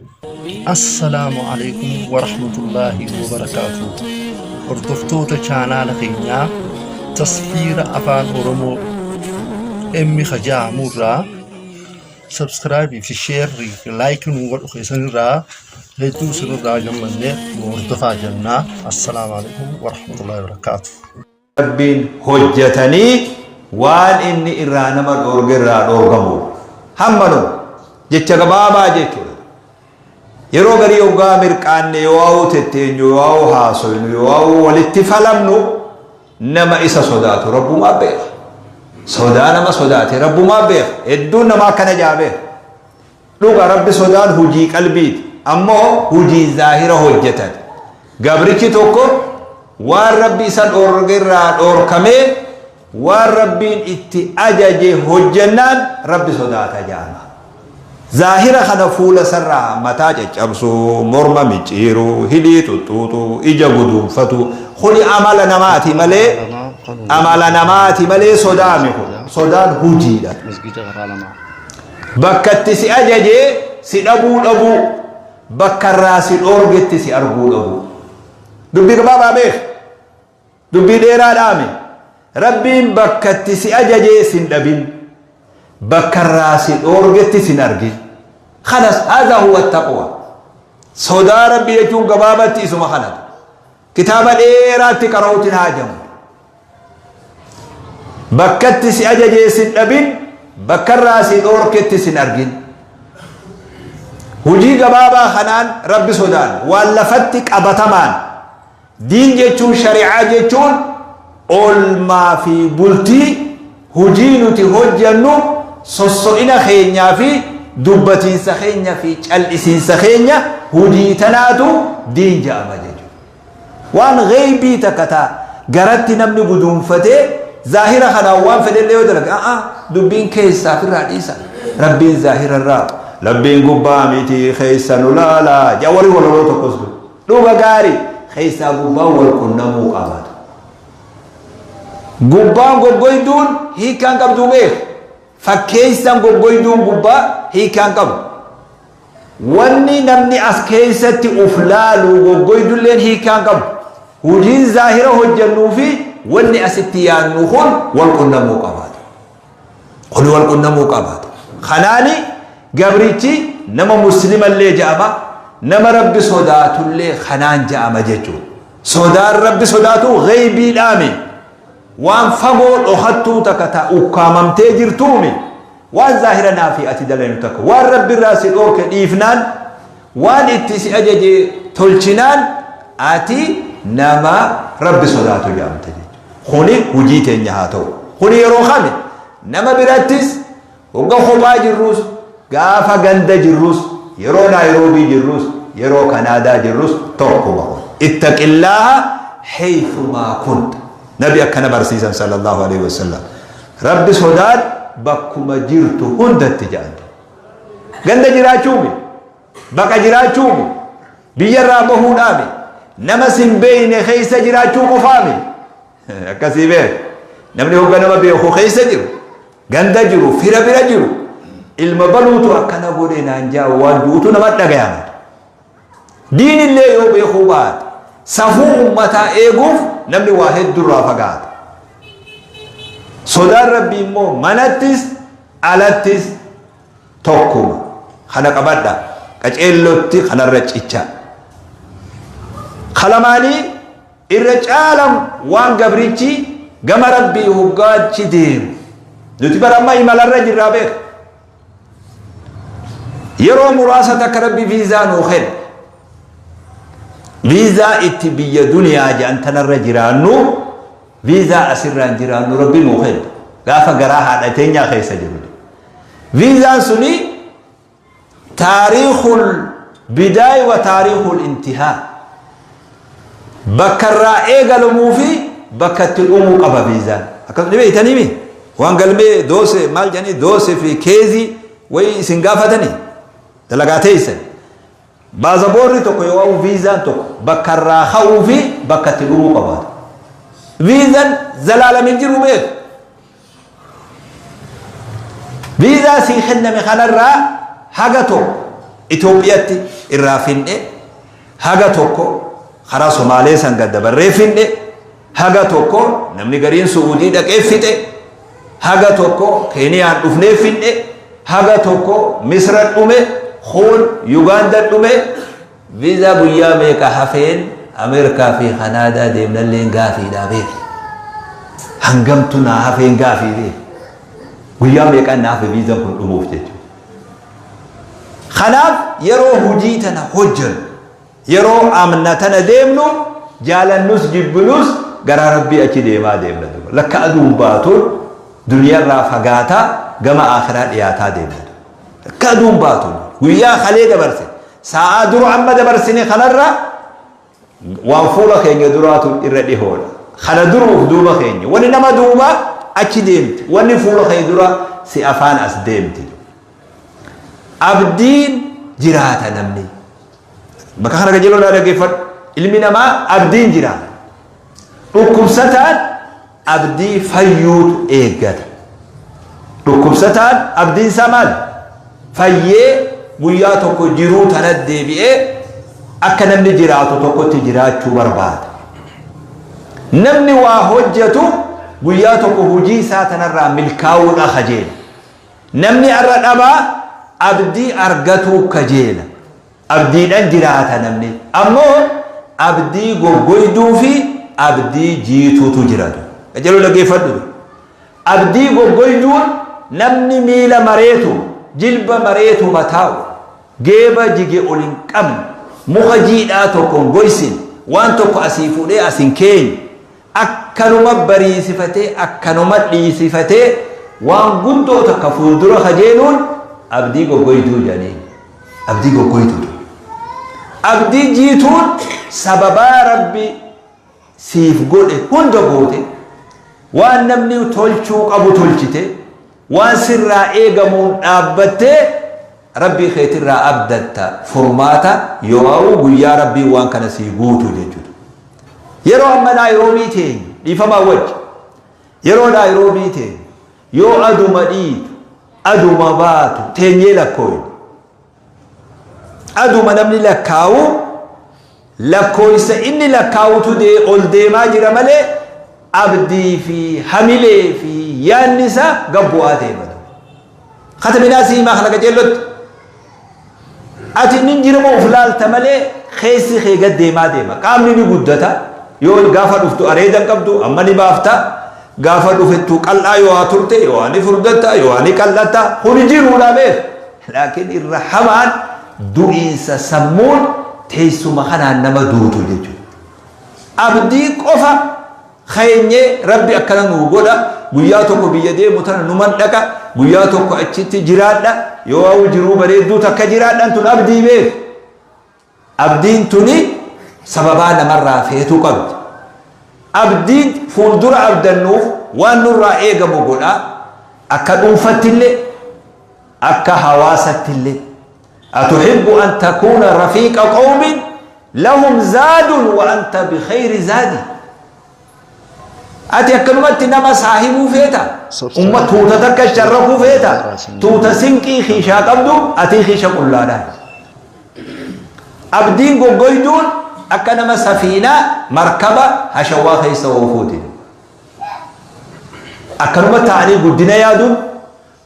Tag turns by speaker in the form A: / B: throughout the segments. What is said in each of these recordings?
A: Assalaamu Aleeykum Warahmatullaahi Wabarakaatuh Hordoftoota chaanaala keenyaa Tasfiira Afaan Oromoo M Kajaamu irraa Subscribe fi share fi like nu godhu keessan irraa hedduu isinirraa gammanne nu hordofaa jennaa. Assalaamu Aleeykum Warahmatullaahi Wabarakaatuh.
B: Rabbiin hojjatanii waan inni irraa nama dhoorge irraa dhoorgamuudha. Hammanuma. Jecha gabaabaa jechuudha. Yeroo garii hoggaa mirqaanne yoo'aa'uu tetteenyu yoo'aa'uu haasoynu yoo'aa'uu walitti falamnu nama isa sodaatu Rabbumaa beeka. Sodaa nama sodaate Rabbumaa beeka. Hedduun namaa akkana jaa beeka. Dhuga Rabbi sodaan hujii qalbiiti. Ammoo hujii zaahira hojjatan. Gabrichi tokko waan Rabbi isa dhoorge irraa dhoorkamee waan Rabbiin itti ajaje hojjannaan Rabbi sodaata ja'ama. Zaahira kana fuula isarraa mataa caccabsuu, morma micciiruu, hidhii xuxxuuxuu, ija guduunfatuu kuni amala namaati malee amala namaati malee sodaami kun. Sodaan hujiidha.
A: Masgiida karaa lamaa.
B: Bakka itti si ajaje si dhabuu dhabuu, bakka irraa si dhoorgetti si arguu dhabuu. Dubbii gabaabaa beeki. Dubbii dheeraa dhaame. Rabbiin bakka itti si ajajee sin dhabin. Bakka irraa si dhoorgetti sin argin. Kanas haadha huwa taqwa. Sodaa Rabbii jechuun gabaabatti isuma kanadha. Kitaaba dheeraatti qara'uutti hin haajamu. Bakkatti si ajajee sin dhabin, bakkarraa si dhoorketti sin argin. Hujii gabaabaa kanaan Rabbi sodaan waan lafatti qabatamaan diin jechuun shari'aa jechuun oolmaa fi bultii hujii nuti hojjannu sosso'ina keenyaa fi dubbatiinsa keenya fi cal'isiinsa keenya hujii tanaatu diin ja'ama jechuudha. Waan gheeybii takka ta garatti namni guduunfatee zaahira kanaan waan fedhellee yoo dalage a'a dubbiin keessaa firraa dhiisa. Rabbiin zaahira irraa Rabbiin gubbaa miti keessa nu laala jaa warri walaloo tokkos jiru. Dhuga gaari keessaa gubbaan wal qunnamuu qabaatu. Gubbaan goggoyduun hiikkaan qabduu beek. Fakkeessan goggoyduun gubbaa hiikkaan qabu. Wanni namni as keessatti uf laalu goggoydulleen hiikkaa hin qabu. Hujiin zaahira hojjannuu fi wanni asitti yaannu kun wal qunnamuu qabaata. Kun wal qunnamuu qabaata. Kanaani gabrichi nama muslimallee ja'ama, nama Rabbi sodaatullee kanaan ja'ama jechuudha. Sodaan Rabbi sodaatu gheybiidhaami. Waan fagoo dhokattuu takka ta ukkaamamtee jirtuumi. Waan zaahira naa fi ati dalaynu takka. Waan Rabbi irraa si dhoorke dhiifnaan, waan itti si ajaje tolchinaan ati nama Rabbi sodaatu jedhamta jechuudha. Kuni hujii teenya haa ta'u. Kuni yeroo kami? Nama birattis, hogga kophaa jirrus, gaafa ganda jirrus, yeroo Naayiroobii jirrus, yeroo Kanaadaa jirrus tokkuma kun. Ittaqillaaha haythumaa kunta. Nabi akkana barsiisan sallallahu alaihi wasallam. Rabbi sodaadhu bakkuma jirtu hundatti jedhan. Ganda jiraachuumi, baqa jiraachuumi, biyyarraa bahuudhaami, nama sin beeyne keessa jiraachuu qofaami. Akkasii beek. Namni hogga nama beeku keessa jiru, ganda jiru, fira bira jiru, ilma baluutu akkana godhe naan jaa waan ju'utu nama dhagayama. Diinillee yoo beekuu baate safuu ummataa eeguuf namni waa heddurraa fagaata. Sodaan Rabbii immoo manattis alattis tokkuma. Kana qabadha. Qaceellotti kanarra cicha. Kalamaanii irra caalan waan gabrichi gama Rabbii hoggaachi deemu. Nuti bara amma imalarra jirraa beeka. Yeroo muraasa takka Rabbi viizaa nuu kenne. Viizaa itti biyya duniyaa jedhan tanarra jiraannu viizaa asirraan jiraannu Rabbi nuu kenne. Gaafa garaa haadha teenyaa keessa jiru. Viizaan suni taariikul bidaay wa taariikul intihaa. Bakka irraa eegalamuu fi bakka itti dhumuu qaba viizaan. Akkas ni beektanii mi? Waan galmee doose maal jedhanii doose fi keezii wayii isin gaafatanii dalagaa teessan. Baazaboorri tokko yoo viizaan tokko bakka irraa ka'uu fi bakka itti dhumuu qabaata. Viizaan zalaalam hin jiru beeku. Viizaa sii kenname kanarraa haga tokko Itoophiyatti irraa finne, haga tokko karaa Somaalee san gad dabarree finne, haga tokko namni gariin Su'uudii dhaqee fixe, haga tokko Keeniyaan dhufnee finne, haga tokko Misra dhume, kuun Yugaanda dhume. Visa guyyaa meeqa hafeen Ameerikaa fi Kanaadaa deemnalleen gaafiidhaa beeki. Hangamtu naa hafeen gaafii beeki. Guyyaa meeqaan naa hafe viizaan kun dhumuuf jechuudha. Kanaaf yeroo hojii tana hojjennu, yeroo amna tana deemnu, jaalannus jibbinus garaa Rabbii achi deemaa deemna duuba. Lakka aduun baatuun duniyarraa fagaataa gama aakhiraa dhiyaataa deemna duuba. Lakka aduun baatuun guyyaa kalee dabarse saa'aa dura amma dabarsine kanarra waan fuula keenya duraatu irra dhihoodha. Kana duruuf duuba keenya. Wani nama duuba achi deemti. Wani fuula keenya dura si afaan as deemti. Abdiin jiraata namni. Bakka kana qajeeloo naa dhaggeeffadhu. Ilmi namaa abdiin jiraata. Dhukkubsataan abdii fayyuutu eeggata. Dhukkubsataan abdiin isaa maali? Fayyee guyyaa tokko jiruu tana deebi'ee akka namni jiraatu tokkotti jiraachuu barbaada. Namni waa hojjetu guyyaa tokko hojii isaa tanarraa milkaa'uudha kajeela. Namni har'a dhabaa abdii argatuu kajeela. Abdiidhan jiraata namni. Ammoo abdii goggoyduu fi abdii jiituutu jira. Qajeeloo dhaggeeffadhu. Abdii goggoyduun namni miila mareetu, jilba mareetuma taa'u, geeba jige ol hin qabne, muka jiidhaa tokko hin goysin, waan tokko asii fuudhee as hin keenye, akkanuma bariisifatee akkanuma dhiisifatee waan guddoo takka fuuldura kajeeluun abdii goggoyduu jedhaniin. Abdii goggoyduudha. Abdii jiituun sababaa Rabbi siif godhe hunda goote, waan namni tolchuu qabu tolchite, waan sirraa eegamuun dhaabbattee Rabbii keetirraa abdatta furmaata yoo'u guyyaa Rabbiin waan kana sii guutu jechuudha. Yeroo amma Naayiroobii teenyu dhiifamaa wajji yeroo Naayiroobii teenyu yoo aduma dhiitu aduma baatu teenyee lakkooyne. Aduma namni lakkaawu lakkooysa inni lakkaawutu ol deemaa jira malee abdii fi hamilee fi yaanni isaa gad bu'aa deema. Kataminaa si himaa kana qajeellotti. Ati inni jirma of laalta malee keessi kee gad deemaa deema. Qaamni ni guddata. Yoo gaafa dhuftu areeda hin qabdu amma ni baafta. Gaafa dhufettu qal'aa yoo haa turte yoo haa ni furdatta yoo haa ni qal'atta. Kuni jiruudha beek. Laakiin irra hamaan du'iinsa sammuun teessuma kanaan nama duutu jechuudha. Abdii qofa keenyee Rabbi akkana nuu godha, guyyaa tokko biyya deemu tana numan dhaqa, guyyaa tokko achitti jiraadha, yoo hawwu jiruu bareedduu takka jiraadhan tun abdii beek. Abdiin tuni sababaa namarraa feetuu qabdi. Abdiin fuuldura abdannuuf waan nurraa eegamu godha, akka dhuunfattillee, akka hawaasattillee. Atuhibbu an takuuna rafiiqa qawmin lahum zaadun wa anta bikhayri zaadi. Ati akkanumatti nama saahibuu feeta? Umma tuuta takka sharrakuu feeta? Tuuta sinqii kiishaa qabdu atii kiisha qullaadhaan. Abdiin goggoyduun akka nama safiinaa markaba hashawaa keessa oofuuti. Akkanuma ta'anii guddina yaaduun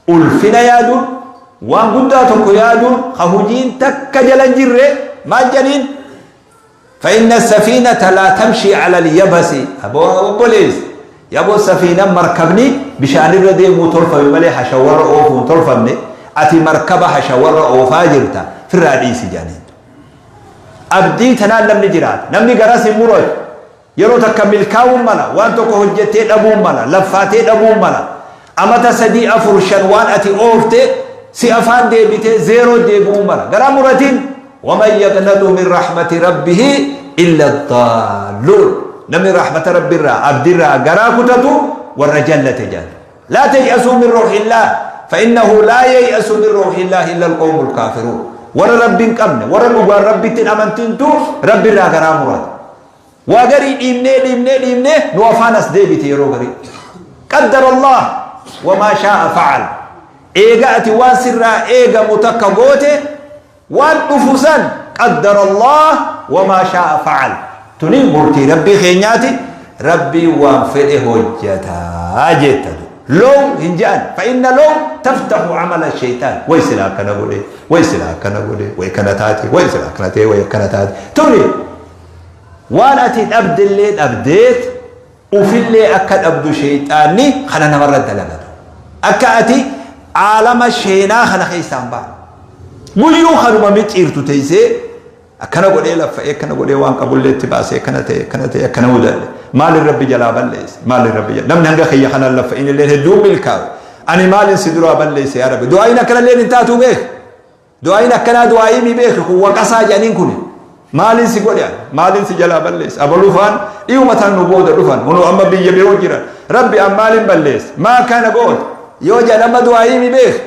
B: Ulfina yaaduun, waan guddaa tokko yaaduun ka hujiin takka jala hin jirre maal jedhaniin? Fa inna safiinata laa tamshii ala alyabasi. Aboo obboleessi, yaboo safiinan markabni bishaanirra deemuu tolfame malee hashawarra oofuu hin tolfamne, ati markaba hashawarra oofaa jirta, firraa dhiisi jedhaniin. Abdii tanaan namni jiraata. Namni garas hin muratu. Yeroo takka milkaa'uun mala, waan tokko hojjettee dhabuun mala, laffaatee dhabuun mala. Amata 3, 4, 5 waan ati oofte si afaan deebitee zeeroo deebi'uun mala. Garaa muratin. Waman yaqnatu min rahmati rabbihi illa daalluun. Namni rahmata Rabbiirraa, abdiirraa garaa kutatu warra jallate jedhan. Laa tay'asuu min ruuhillaah fa innahu laa yay'asu min ruuhillaah illa alqawmul kaafiruun. Warra Rabbi hin qabne, warra dhugaan Rabbitti hin amantintu Rabbiirraa garaa murata. Waa garii dhiibnee dhiibnee dhiibnee nu afaan as deebite yeroo garii. Qaddara Allah wamaa shaa'a fa'al. Eega ati waan sirraa eegamu takka goote Waan dhufu san qaddara Allah wamaa shaa'a fa'al. Tuni murtii Rabbii keenyaati. Rabbii waan fedhe hojjataa jetta. Low hin je'an. Fa inna low taftahu amala shaytaan. Way silaa akkana godhe, way silaa akkana godhe, way kana taate, way silaa akkana ta'e, way akkana taate. Tuni waan ati dhabdellee dhabdeet ufillee akka dhabdu shayxaanni kana namarra dalagatu. Akka ati aalama sheenaa kana keessaa hin baane. Guyyuu kanuma micciirtu teessee akkana godhee laffa'ee, akkana godhee waan qabullee itti baasee, akkana ta'e, akkana ta'e, akkana mudadhe. Maalin Rabbi jalaa balleesse? Maalin Rabbi jalaa? Namni hanga kiyya kanaan laffa'in illee hedduun milkaa'u. Ani maalin si duraa balleesse yaa Rabbi? Du'aayin akkanallee hin taatuu beek. Du'aayin akkanaa du'aayii mi beeki kun waqasaa jedhaniin kuni. Maalin si godhe ani? Maalin si jalaa balleesse? Abaluu faan dhiyuma tan nu booda dhufan. Kunoo amma biyya biroo jiran. Rabbi an maalin balleesse? Maa kana goote? Yoo jedhan amma du'aayii mi beeki?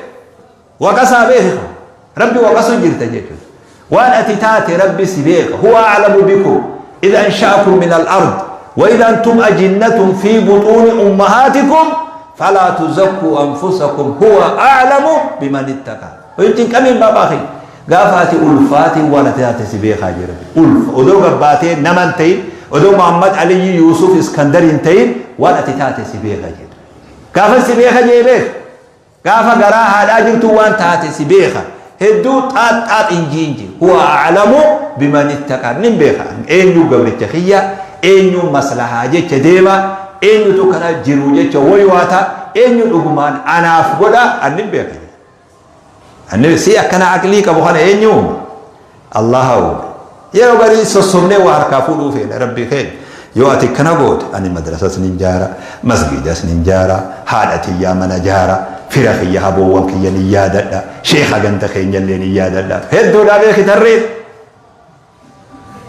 B: Waqasaa beeki kun. Rabbi waqasu jirta jechuudha. Waan ati taate Rabbi si beeka. Huwa a'lamu bikum idh ansha'akum min al-ard wa idh antum ajinnatun fi butuuni ummahaatikum falaa tuzakkuu anfusakum huwa a'lamu biman ittaqa. Hin cinqamiin baabaa kiyya. Gaafa ati ulfaatiin waan ati taate si beekaa jira. Ulfa odoo gabbaatee nama hin ta'in, odoo Muhammad Aliyyi Yuusuf Iskandar hin ta'in waan ati taate si beeka jedha. Gaafa si beeka jee beeka. Gaafa garaa haadhaa jirtu waan taate si beeka. Hedduu xaax xaax hin jiin jee. Huwa a'lamu biman ittaqa. Nin beeka. Eenyu gabricha kiyya, eenyu maslahaa jecha deema, eenyutu kana jiru jecha woywaata, eenyu dhugumaan anaaf godha, an nin beeka. Anni si akkana aqlii qabu kana eenyu uume? Allaha uume. Yeroo garii sossobnee waa harkaa fuudhuu feena Rabbii keenya. Yoo ati akkana goote ani madrasas nin jaara, masgiidas nin jaara, haadha tiyyaa mana jaara, fira kiyya haboowwan kiyya nin yaadadha, sheekha ganda keenyallee nin yaadadha. Hedduudhaa beeki tarreen.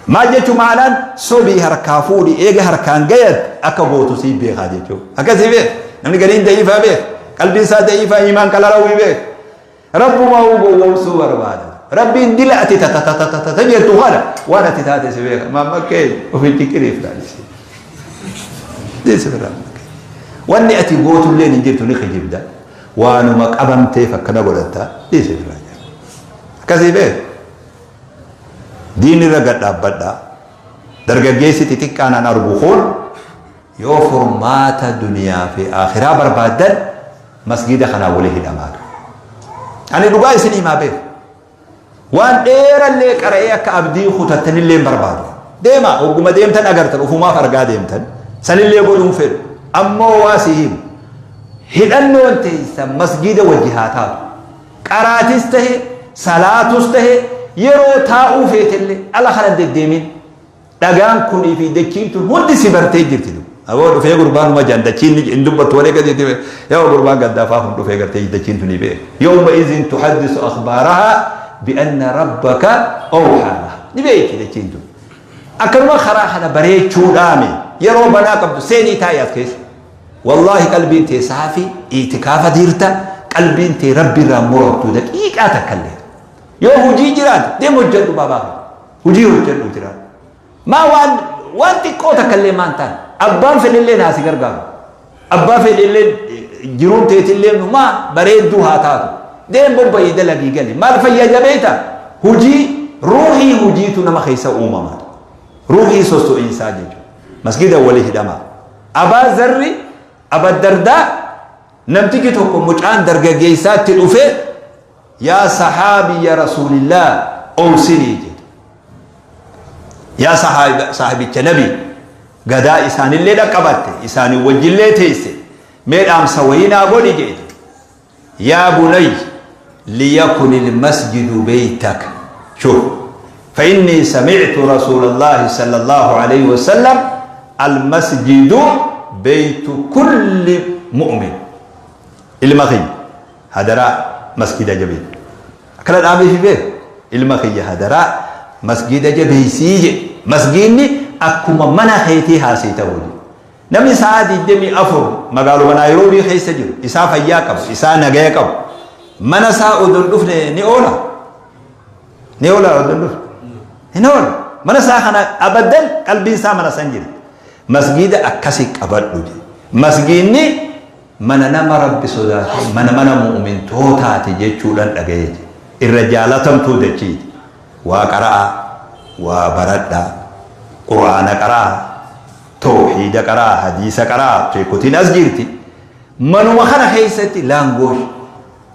B: Maal jechuu ma'anaan sobii harkaa fuudhi eega harkaan gayat akka gootu sii beekaa jechuu. Akkasii beek. Namni gariin da'iifaa beek. Qalbiin isaa da'iifaa iimaan qalarawii beek. Rabbumaa uu gowwoomsuu barbaada. Rabbiin dila ati tatatatata jettu kana waan ati taate si beeka. Maamma kee ofii ciqiriif laalisi. Dhiisi birraa. Wanni ati gootullee hin jirtu ni kijibda. Waanuma qabamteef akkana godhatta. Dhiisi birraa. Akkasii beek. Diin irra gad dhaabbadhaa. Dargaggeessi xixiqqaan an argu kun yoo furmaata duniyaa fi akhiraa barbaaddan masgiida kanaa wali hidhamaadha. Ani dhugaa isin himaa beeku. Waan dheerallee qara'ee akka abdii kutattanillee hin barbaadu. Deema hogguma deemtan agartan ufumaaf argaa deemtan sanillee godhuun fedhu. Ammoo waa si himu. Hidhannoon teessan masgiida wajji haa taatu. Qaraatis tahe, salaatus tahe, yeroo taa'uu feetellee ala kana hin deddeemin. Dhagaan kunii fi dachiin tun hundi si bartee jirti. Aboo dhufee gurbaanuma jaan dachiin hin dubbattu malee gadi itti yoo gurbaan gaddaafaa kun dhufee gartee dachiin tun ni beeku. Yawma izin tuhaddisu akhbaarahaa bi'anna rabbaka awhaa laha. Ni beekti dachiin tun. Akkanuma karaa kana bareechuudhaami yeroo banaa qabdu seenii taa'i as keessa. Wallaahi qalbiin tee saafi itikaafa jirta, qalbiin tee Rabbi irraa murattu daqiiqaa takka illee. Yoo hujii jiraate deem hojjedhu baabaa kee. Hujii hojjedhu jiraate. Maa waan waan xiqqoo takka illee maan taane abbaan fedhe illee naa si gargaaru. Abbaa fedhe illee jiruun teetillee maa bareedduu haa taatu. Deem bobba'ii dalagii gali. Maal fayyada beekta? Hujii ruuhii hujiitu nama keessa uumama. Ruuhii sosso'iinsaa jechuudha. Masgiida walii hidhamaa. Abaa Zarri, Aba Dardaa, namtichi tokko mucaan dargaggeessaatti dhufee yaa sahaabiyya Rasuulillah owsinii jedhe. Yaa saahibicha nabi gadaa isaanillee dhaqqabatte isaanii wajjillee teesse mee dhaamsa wayii naa godhi jedhe. Yaa bunayy liyakunil masjidu beytaka shuf fa innii sami'tu rasuulallahi sallallahu aleyhi wasallam almasjidu beytu kulli mu'min ilma kiyya hadaraa masjida jabeessi akkana dhaameefi beek ilma kiyya hadaraa masjida jabeessii jedhe masjiidni akkuma mana keetii haasii ta'uu jedhe. Namni sa'aa 24 magaaluma Naayiroobii keessa jiru, isaa fayyaa qabu, isaa nagaya qabu, mana isaa odoo hin dhufne ni oola? Ni oola odoo hin dhufne? Hin oolu. Mana isaa kana abaddan qalbiin isaa mana san jirti. Masgiida akkasi qabadhu jedhe. Masgiidni mana nama Rabbi sodaatee, mana mana mu'umintootaati jechuudhaan dhaga'ee jedhe. Irra jaalatamtuu dachiiti. Waa qara'aa, waa baradhaa, Qur'aana qara'aa, tawhiida qara'aa, hadiisa qara'aa, sheekotiin as jirti. Manuma kana keessatti language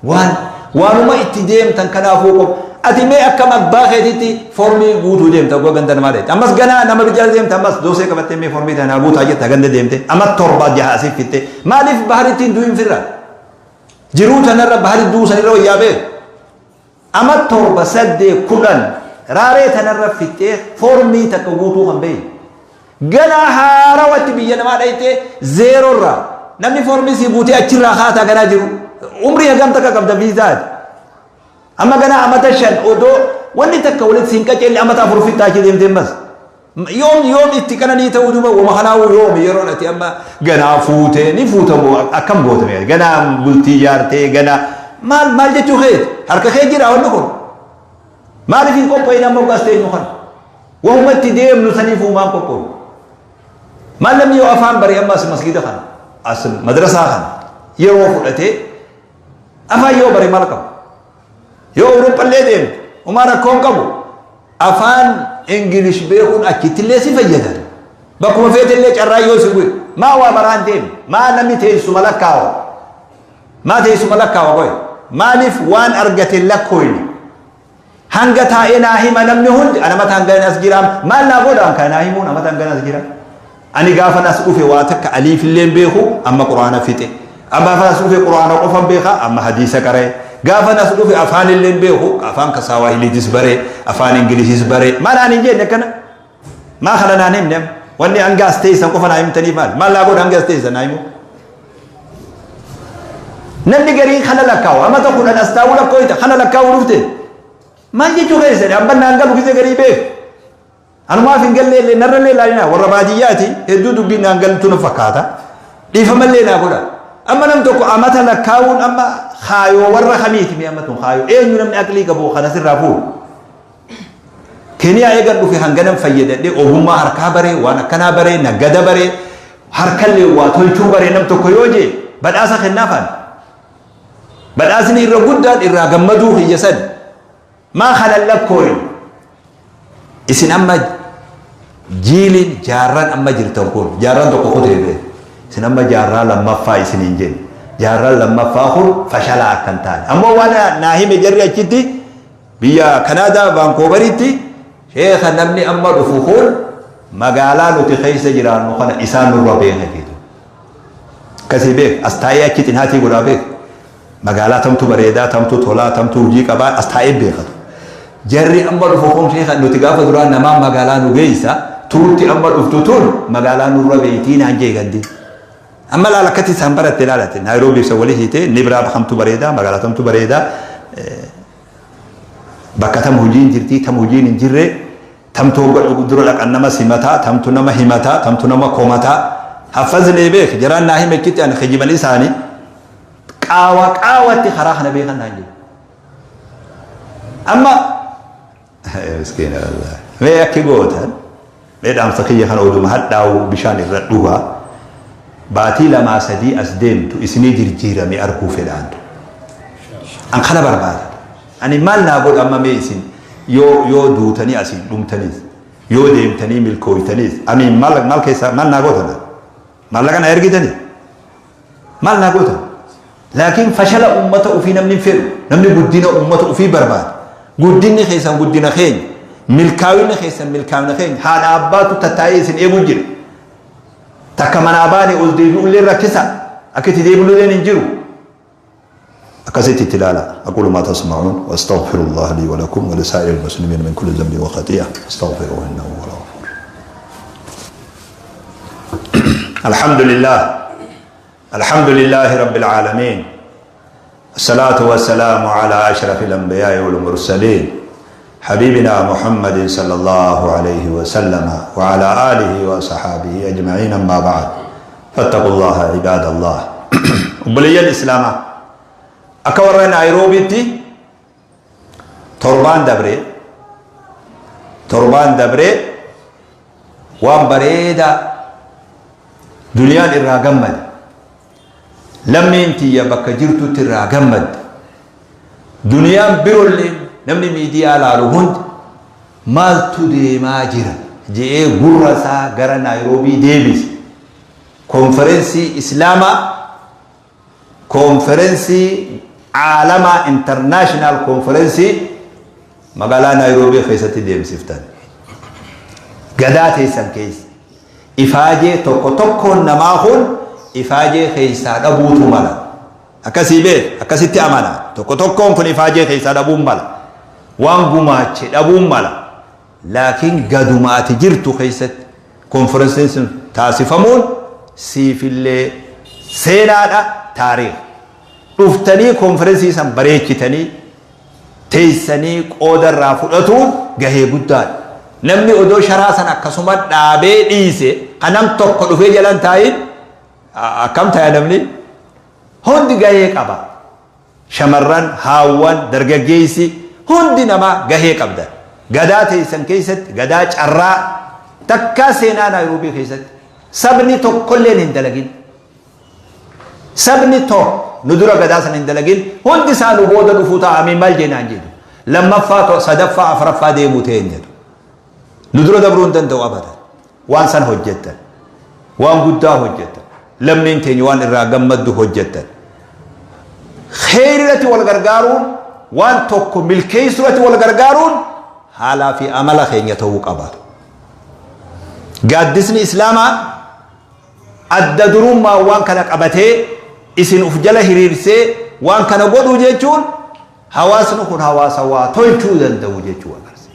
B: waan waanuma itti deemtan kanaafuu qof ati mee akkam abbaa keetitti formii guutuu deemta oggaa ganda namaa deemte ammas ganaa nama bijaa deemta ammas doosee qabattee mee formii tanaa guutaa jetta ganda deemte amma torba jaha asii fitte maaliif baharitti hin du'in firra jiruu tanarra bahari du'uu sanirra wayyaa beeku Ama 7, 8, 10 raaree tanarra fixxee foormii takka guutuu kan beeyne. Ganaa haarawatti biyya namaa dhayxee zeeroo irraa namni foormii sii guutee achirraa kaataa ganaa jiru. Umrii hagam takka qabda viizaati. Amma ganaa amata 5 odoo wanni takka walitti siin qaceelle amata 4 fixxaa achi deemtee ammas. Yoom yoom itti qananii ta'uu duuba wama kanaa'uu yoomi yeroon ati amma ganaa fuutee ni fuutamu akkam goota mee ganaa bultii ijaartee ganaa maal maal jechuu keeti harka kee jira wanni kun maaliif hin qophaa'in amma hoggaas teenyu kana wahuma itti deemnu saniif uumaan qophaa'u maal namni yoo afaan bare amma as masgiida kana as madrasaa kana yeroo fudhatee afaan yoo bare maal qaba Yoo Awurooppallee deemte homaa rakkoo hin qabu. Afaan Ingilish beekuun achittillee si fayyada. Bakkuma feetellee carraa yoo si bu'e maa waa baraan deemne maa namni teessuma lakkaawa maa teessuma lakkaawa qoy maaliif waan argate lakkooyne hanga taa'ee naa hima namni hundi ana mata hanga as jira maal naa godha kan naa himuun amata hanga as jira Ani gaafan as dhufe waa takka aliifillee hin beeku amma qur'aana fixe. Amma gaafan as dhufe qur'aana qofan beeka amma hadiisa qara'e. Gaafan as dhufe afaanillee hin beeku afaan kasaawahiliitis bare afaan ingilishis bare. Maal naan hin jenne akkana? Maa kana naan himne amma? Wanni hanga as teessan qofa naa himtanii maal? Maal naa godha hanga as teessan naa himu? Namni gariin kana lakkaawu amata 10 as taa'uu lakkooyta kana lakkaa'uu dhufte. Maal jechuu keessani? Abban naan galu gisee garii beeku. Anumaaf hin gallee illee narra illee ilaalinaa warra baadiyyaati hedduu dubbiin naan galtu na fakkaata. Dhiifama illee naa godha. Amma nam tokko amata lakkaa'uun amma kaayoo warra kamiiti mee amma tun kaayoo eenyu namni aqlii qabu kana sirraa fuudhu. Keeniyaa eegan dhufe hanganan fayyadadhe ogummaa harkaa baree waan akkanaa baree naggada baree harkallee waa tolchuu baree nam tokko yoo jee badhaasa kennaafaan. Badhaasni irra guddaan irraa gammaduu kiyya sani. Maa kana hin lakkooyne. Isin amma jiiliin jaarraan amma jirtan kun jaarraan tokko kutee bee. Isin amma jaarraa lammaffaa isiniin jenna. Jaarraan lammaffaa kun fashalaa akka hin taane. Ammoo waan naa hime jarri achitti biyya Kanaadaa Vaankoovaritti sheekha namni amma dhufu kun magaalaa nuti keessa jiraannu kana isaan nurra beeka jedhu. Akkasii beek as taa'ee achi xinaatii godhaa beek. Magaalaa tamtu bareedaa, tamtu tolaa, tamtu hojii qabaa as taa'ee beekatu. Jarri amma dhufu kun sheekha nuti gaafa duraa namaa magaalaa nu geessa tuutti amma dhuftu tun magaalaa nurra beeytii naan jee gandi. Amma laala akkatti isaan baratte ilaalate Naayiroobii ibsa walii hiitee ni biraa kamtu bareedaa magaalaa tamtu bareedaa bakka tam hojiin jirtii tam hojiin hin jirre tamtu hogga dura dhaqan nama simataa tamtu nama himataa tamtu nama komataa haffaznee beek jaraan naa hime achitti ani kijiban isaanii Qaawa qaawatti karaa kana beekan naan jedhu. Amma miskiina wallaahi. Mee akki gootan mee dhaamsa kiyya kana oduma hadhaa'u bishaan irra dhugaa baatii lamaa sadii as deemtu isinii jirjiirame arguu fedhaantu. An kana barbaada. Ani maal naa godha amma mee isin yoo yoo duutanii asiin dhumtaniis yoo deemtanii milkooytaniis amiin maal maal keessaa maal naa gootan maallaqa naa ergitanii Maal naa gootan? Laakiin fashala ummata ufii namni hin fedhu. Namni guddina ummata ufii barbaada. Guddinni keessan guddina keenya. Milkaa'inni keessan milkaa'ina keenya. Haadha abbaatu tattaa'ee isin eegu jira. Takka manaa baane ol deebi'ullee rakkisa. Akka itti deebi'ullee hin jiru. Akkasitti itti ilaala. Aqulu maa tasma'uun wa astaghfirullah lii wa lakum wa lisaa'iril muslimiin min kulli dhanbin wa khati'a. Astaghfiruhu innahu huwal ghafuur. الحمد لله الحمد لله رب العالمين الصلاة والسلام على أشرف الأنبياء والمرسلين حبيبنا محمد صلى الله عليه وسلم وعلى آله وصحابه أجمعين أما بعد فاتقوا الله عباد الله وبلي الإسلام أكورنا نيروبي torbaan dabre torbaan dabre waan bareedaa duniyaan irraa gammade lammiin tiyya bakka jirtutti irraa gammadde duniyaan birolleen namni miidiyaa laalu hundi Maaltu deemaa jira je'ee gurra isaa gara Naayiroobii deebise. Konferensii Islaamaa, konferensii aalamaa, international konferensii magaalaa Naayiroobii keessatti deemsiftan. Gadaa teessan keessa. Ifaajee tokko tokkoon namaa kun ifaajee keessaa dhabuutu mala. Akkasii beek, akkasitti amana. Tokko tokkoon kun ifaajee keessaa dhabuun mala. Waan gumaache dhabuun mala. Laakiin gaduma ati jirtu keessatti konferensiin sun taasifamuun siifillee seenaadha, taariikh. Dhuftanii konferensii san bareechitanii teessanii qooda irraa fudhatuun gahee guddaadha. Namni odoo sharaa san akkasuma dhaabee dhiise kan nam tokko dhufee jalan taa'in akkam ta'a namni? Hundi gahee qaba. Shamarran, haawwan, dargaggeessi hundi namaa gahee qabdan. Gadaa teessan keessatti gadaa carraa takkaa seenaa Naayiroobii keessatti sabni tokkolleen hin dalagin. Sabni tokko nu dura gadaa sana hin dalagin, hundi isaa nu booda dhufuu ta'a amiin maal jeenaan jedhu. Lammaffaa, sadaffaa, afuraffaa deemuu ta'een jedhu. Nu dura dabruu hin danda'u abadan. Waan san hojjettan. Waan guddaa hojjettan. Lammiin teenya waan irraa gammaddu hojjettan. Kheyri irratti wal gargaaruun, waan tokko milkeessuu irratti wal gargaaruun haalaa fi amala keenya ta'uu qaba. Gaaddisni Islaamaa adda durummaan waan kana qabatee isin uf jala hiriirsee waan kana godhuu jechuun hawaasni kun hawaasa waa tolchuu danda'u jechuu agarsiisa.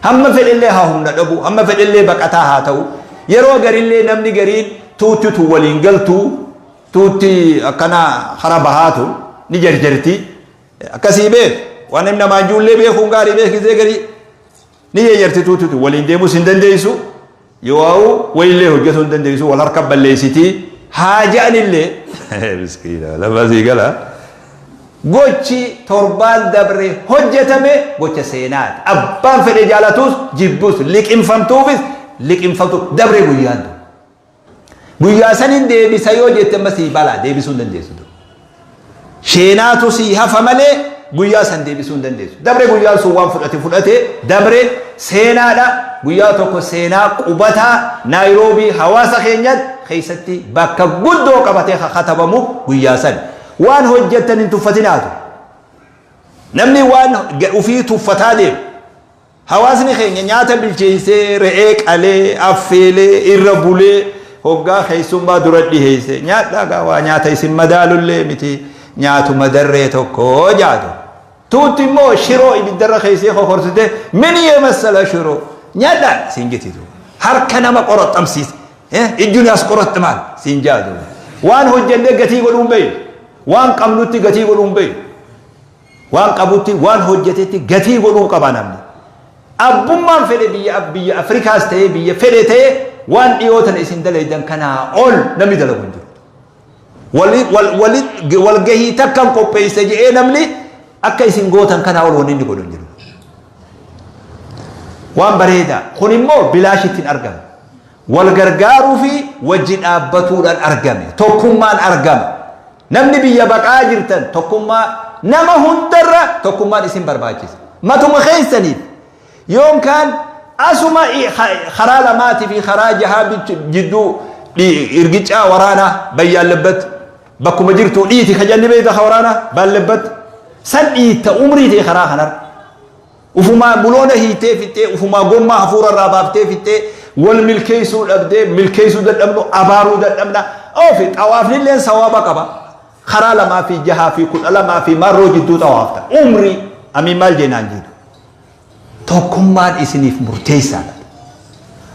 B: Hamma fedhellee haa humna dhabu, hamma fedhellee baqataa haa ta'u, yeroo garillee namni gariin tuutti tun waliin galtuu, tuutti akkana hara bahaatu ni jarjarti. Akkasii beek, waan namni namaan ijoollee beekuun gaarii beekisee garii ni jarjarti tuutti tun waliin deemuus hin dandeessu. Yoo haa'u wayillee hojjetuu hin dandeessu, wal harka balleessitii haa ja'anillee miskiina lafa sii gala. Gochi torbaan dabre hojjetame gocha seenaati. Abbaan fedhe jaalatus jibbus, liqimfamtuufis liqimfamtu, dabre guyyaan tun. Guyyaa saniin deebisa yoo jette amma sii balaa deebisuu hin dandeessu. Sheenaatu sii hafa malee guyyaa san deebisuu hin dandeessu. Dabre guyyaan sun waan fudhate fudhate dabre, seenaadha. Guyyaa tokko seenaa qubataa Naayiroobii hawaasa keenyatti keessatti bakka guddoo qabatee katabamu guyyaa san. Waan hojjettan hin tuffatinaatu. Namni waan ofii tuffataa deemu. Hawaasni keenya nyaata bilcheessee, re'ee qalee, affeelee, irra bulee, hoggaa keessummaa dura dhiheesse. Nyaadhaa gaa, waa nyaata isin madaalullee miti, nyaatuma darree tokko jaatu. Tuutti immoo shiroo ibiddarra keessee kokorsite, min yemassala shiroo nyaadhaa siin jetitu. Harka nama qoroxxamsiise. Ijjuun as qoroxximaan siin jaatu. Waan hojjennee gatii godhuun beeyu. Waan qabnutti gatii godhuun beeyu. Waan qabutti, waan hojjetetti gatii godhuu qaba namni. Abbummaan fedhe biyya biyya Afrikaas ta'ee biyya fedhe ta'ee waan dhiyoo tana isin dalaydan kanaa ol namni dalagu hin jiru. Walgahii takkan qopheessa jedhee namni akka isin gootan kanaa ol wanni inni godhu hin jiru. Waan bareedaa. Kun immoo bilaashitti hin argamu. Wal gargaaruu fi wajji dhaabbatuudhaan argame. Tokkummaan argama. Namni biyya baqaa jirtan tokkummaa nama hundarra tokkummaan isin barbaachisa. Matuma keessaniif yookaan asuma karaa lamaatii fi karaa jahaa jidduu irgicaa waraanaa bayyaallebbatti bakkuma jirtu dhiiti ka jalli beekta ka waraanaa baallebbatti san dhiitta umrii ta'e karaa kanarra. Ufumaa buloona hiitee fixxee, ufumaa gommaa hafuura irraa baaftee fixxee, wal milkeessuu dhabdee, milkeessuu dadhabnu, abaaruu dadhabna. Oofi xawaafnilleen sawaaba qaba. Karaa 2 fi 6 fi 12 fi marroo jidduu xawaafta. Umrii amiin maal jeenaan jedhu. Tokkummaan isiniif murteessaadha.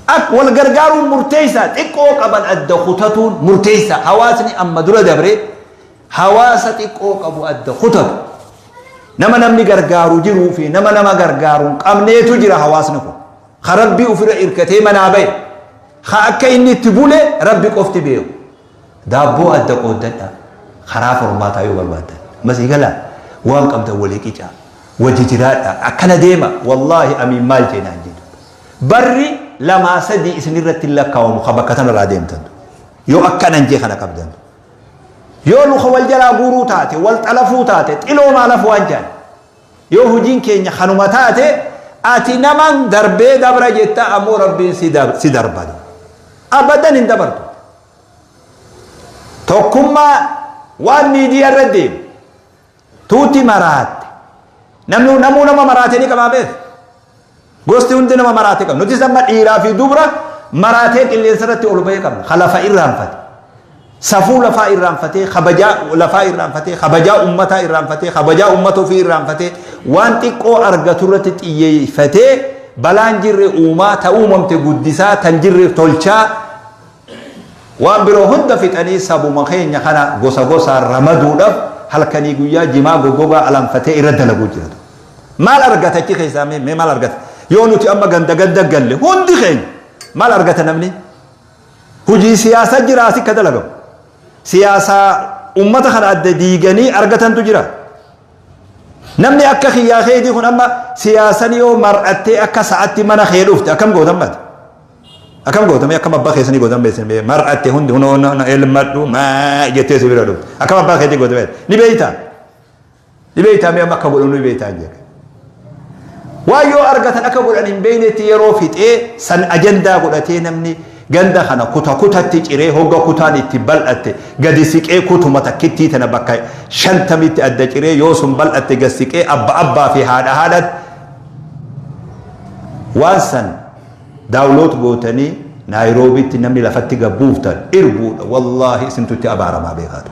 B: Ak wal gargaaruun murteessaa, xiqqoo qaban adda kutatuun murteessaa. Hawaasni amma dura dabre hawaasa xiqqoo qabu adda kutatu. Nama namni gargaaru jiruu fi nama nama gargaaru hin qabneetu jira hawaasni kun. Ka Rabbii ofirra irkatee manaa bahe. Ka akka inni itti bule Rabbi qofti beeku. Daabboo adda qooddadha. Karaa furmaataa yoo barbaaddan. Masii galaa waan qabdan walii qicaa. Wajji jiraadha. Akkana deema. Wallaahi amiin maal jeenaan jedhu. Barri lamaa sadii isin irratti hin lakkaawamu ka bakka tanarraa deemtan. Yoo akkanan jee kana qabdan. Yoo luka wal jalaa guuruu taate, wal xalafuu taate, xiloo maalaf waan jedhan. Yoo hojiin keenya kanuma taate, Ati naman darbee dabra jetta, ammoo Rabbiin si darba. Abadan hin dabartu. Tokkummaa waan miidiyaa irra deemu tuuti maraatte. Namni namuu nama maraatee ni qabaa beeku. Gosti hundi nama maraatee qaba. Nutis amma dhiiraa fi dubra maraatee qilleensa irratti ol bahee qabna. Ka lafa irraanfate. Safuu lafaa irraanfatee, kabajaa lafaa irraanfatee, kabajaa ummataa irraanfatee, kabajaa ummata ofii irraanfatee, waan xiqqoo argatu irratti xiyyeeffatee, balaan jirre uumaa, ta uumamte guddisaa, tan jirre tolchaa, waan biroo hunda fixanii sabuma keenya kana gosa gosaan ramaduudhaaf halkanii guyyaa jimaa goggogaa alanfatee irra dalaguu jira. Maal argata achi keessaa? Mee maal argata? Yoo nuti amma ganda ganda galle hundi keenya maal argata namni? Hojii siyaasaa jira asi ka dalagamu. Siyaasaa ummata kana adda diiganii argatantu jira. Namni akka kiyyaa keetii kun amma siyaasan yoo mar'attee akka sa'atti mana kee dhufte akkam gootan mati? Akkam goota mee? Akkam abbaa keessanii gootan mee? Mar'atte hundi hunoo elmadhu maa jettee si bira dhufte. Akkam abbaa keetii goota mee? Ni beeytaa? Ni beeytaa mee amma akka godhan ni beeytaa jedhe. Waan yoo argatan akka godhan hin beeynetti yeroo fixee san ajandaa godhatee, namni ganda kana kuta kutatti ciree, hogga kutaan itti bal'atte gadi siqee, kutuma takkittii tana bakka 50tti adda ciree, yoo sun bal'atte gad siqee abba abbaa fi haadha haadhatti waan san download gootanii Naayiroobitti namni lafatti gabbuuftan irbuudha. Wallaahi isintu itti abaaramaa beekaatu.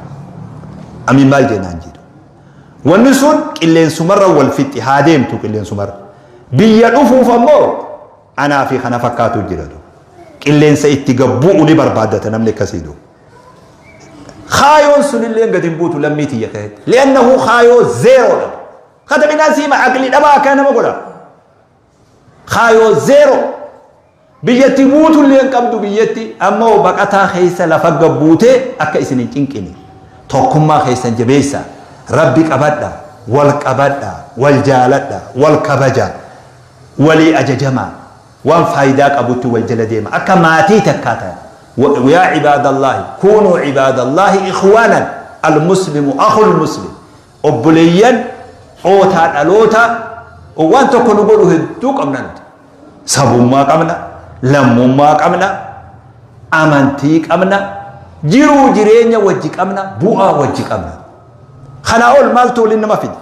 B: Amiin maal jennaan jedhu. Wanni sun qilleensumarra wal fixxi haa deemtu qilleensumarra. Biyya dhufuuf ammoo anaa fi kana fakkaatu jiratu. Qilleensa itti gabbu'u ni barbaaddata namni akkasii du'u. Kaayoon sunillee gadi hin buutu lammii tiyya keessatti. Li'annahu kaayoo zeeroodha. Katabinaa siima aqli dhabaa akkana nama godha. Kaayoo zeeroo. Biyyatti buutullee hin qabdu, biyyatti ammoo baqataa keessa lafa gabbuutee akka isin hin cinqine. Tokkummaa keessan jabeessa. Rabbi qabadha. Wal qabadha. Wal jaaladha. Wal kabaja. Walii ajajamaa. Waan faayidaa qabutti wal jala deema. Akka maatii takkaa ta'a. Yaa cibaadallaahi kuunuu cibaadallaahi ikhwaanan, al-muslimu akhul muslim. Obboleeyyan ootaa dhaloota waan tokko nu godhu hedduu qabna nuti. Sabummaa qabna, lammummaa qabna, amantii qabna, jiruu jireenya wajji qabna, bu'aa wajji qabna. Kanaa ol maaltu waliin nama fida?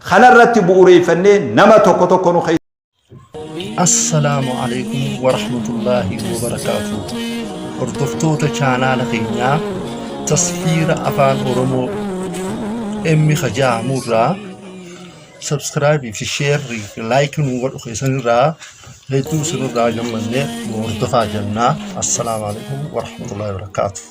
B: Kanarratti bu'uureeffannee nama tokko tokko nu
A: Assalaamu alaikum warahmatullaahi wabarakaatuh. Hordoftoota chaanaala keenyaa Tasfiira Afaan Oromoo M Kajaamurraa subscribe fi share fi like nu godhu keessanirraa hedduu isinirraa gammanne nu hordofaa jennaa. Assalaamu alaikum warahmatullaahi wabarakaatuh.